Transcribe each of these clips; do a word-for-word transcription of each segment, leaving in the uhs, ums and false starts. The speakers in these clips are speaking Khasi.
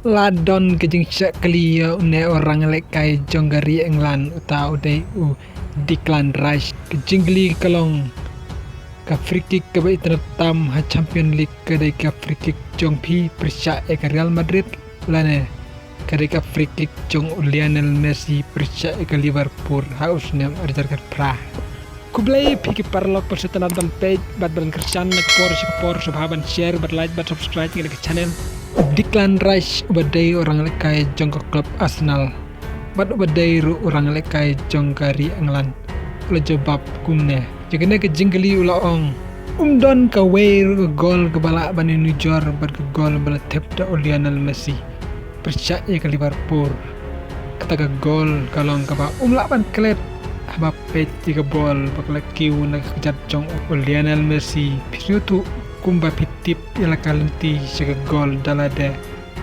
La don ka jingshah kylli ïa une u ranglehkai jong ka ri England, uta u dei u Declan Rice. Ka jingkylli ka long, ka free kick kaba itynnad tam ha Champion League ka dei ka free kick jong phi pyrshah ïa ka Real Madrid, lane ka dei ka free kick jong u Lionel Messi pyrshah ïa ka Liverpool ha u snem ar hajar khatphra? Khublei phi ki paralok, pyrshah tynnad ban peit bad ban kyrshan na ka por sha ka por, sngewbha ban share bad like bad subscribe ïa ka channel. U Declan Rice uba dei u ranglehkai jong ka club Arsenal bad uba dei ruh u ranglehkai jong ka ri England u la jubab kumne ïa kane ka jingkylli, u la ong, um don kawei ruh ka gol kaba lah ban ïanujor bad ka gol ba la thep da u Lionel Messi pyrshah ïa ka Liverpool. Kata ka gol ka long kaba um lah ban klet haba peit ïa ka bol ba ka la kiew na ka kjat jong u Lionel Messi. Phi sngewthuh kumba phi tip ïa la ka lynti sha ka gol da lade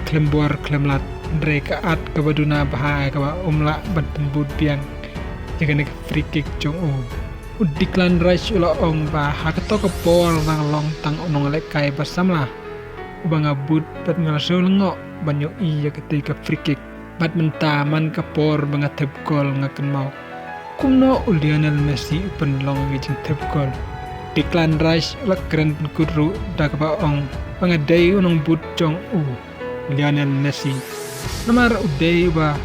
khlem bor khlem lad, hynrei ka at kaba duna bha kaba um lah ban pynbud biang ïa kane ka free kick jong u. U Declan Rice u la ong ba ha kato ka por nga long tang u nonglehkai ba samla uba nga bud bad nga la sngewlyngngoh ban ïohi ïa katei ka free kick. Bad mynta man ka por ba nga thep gol nga kynmaw kumno u Lionel Messi u pynlong ïa ka jingthep gol. Declan Rice u la kren pynkut ruh da kaba ong ba nga dei u nongbud jong u Lionel Messi, namar u dei uba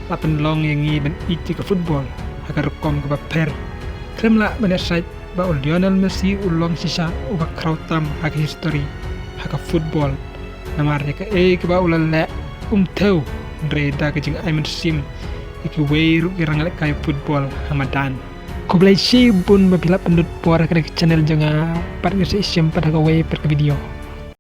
la pynlong ïa ngi ban ïeit ïa ka football ha ka rukom kaba pher. Khlem lah ban ïa shait ba u Lionel Messi u long shisha uba khraw tam ha ka history ha ka football, namar ïa kaei kaba u la leh um thew, hynrei da ka jingai mynsiem ïa kiwei ruh ki ranglehkai football ha madan. Khublei shibun ba phi la pynlut por ha kane ka channel jong nga. Pat ngin sa ïashem pat ha kawei pat ka video.